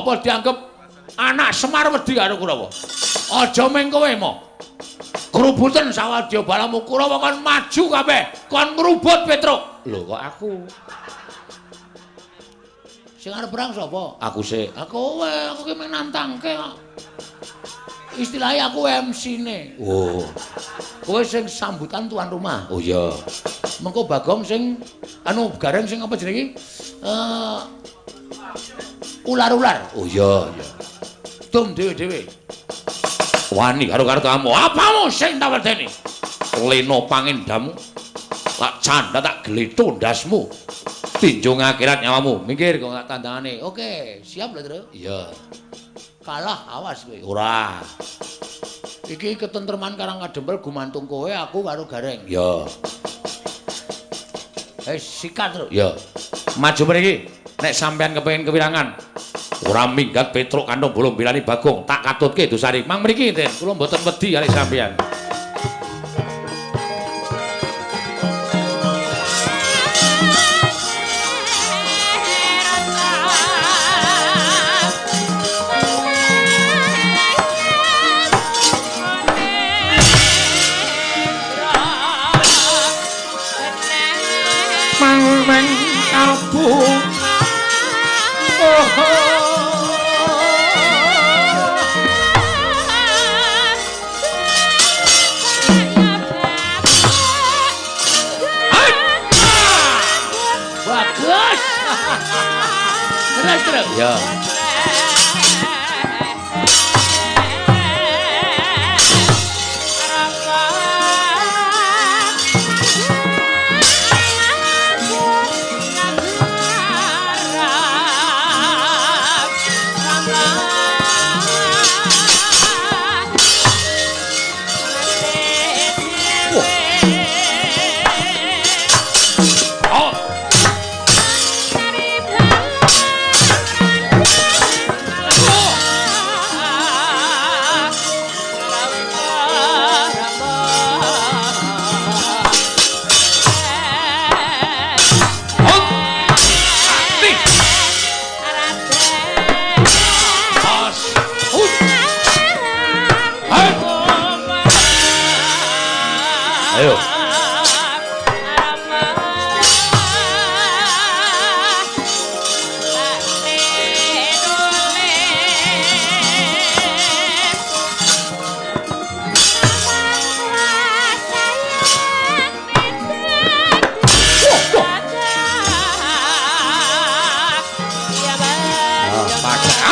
Apa dianggep anak Semar wedi karo Kurawa? Aja ming kowe mo. Krubuten sawadya balamu Kurawa kon maju kabeh, kon ngrubut Petruk. Lho kok aku? Sing arep perang sapa? Aku sik. Aku kowe, aku ki mung nantangke kok. Istilahnya aku MC-ne. Oh. Kowe sing sambutan tuan rumah. Oh iya. Mengko Bagong sing anu Gareng sing apa jenenge iki? Ular-ular. Oh iya, iya. Dum dhewe-dhewe. Wani karo kamu. Apamu sing tak wedeni? Lena pangendamu. Tak candha tak gletho ndasmu. Tinjung akhirat nyawamu. Minggir kok tak tandangane. Oke, siap lho, Tru. Iya. Kalah awas kowe. Ora. Iki ketentreman Karang Kadempel gumantung kowe, aku karo Gareng. Iya. Sikat, Tru. Iya. Maju mriki. Nek sampean kepengin kewirangan, ora minggat Petruk kantong bolong bilani Bagong, tak katutke Dosari. Mang mriki, Den. Kula mboten wedi kali sampean. Mang kalbu. Bagus. Terus terus. Ya.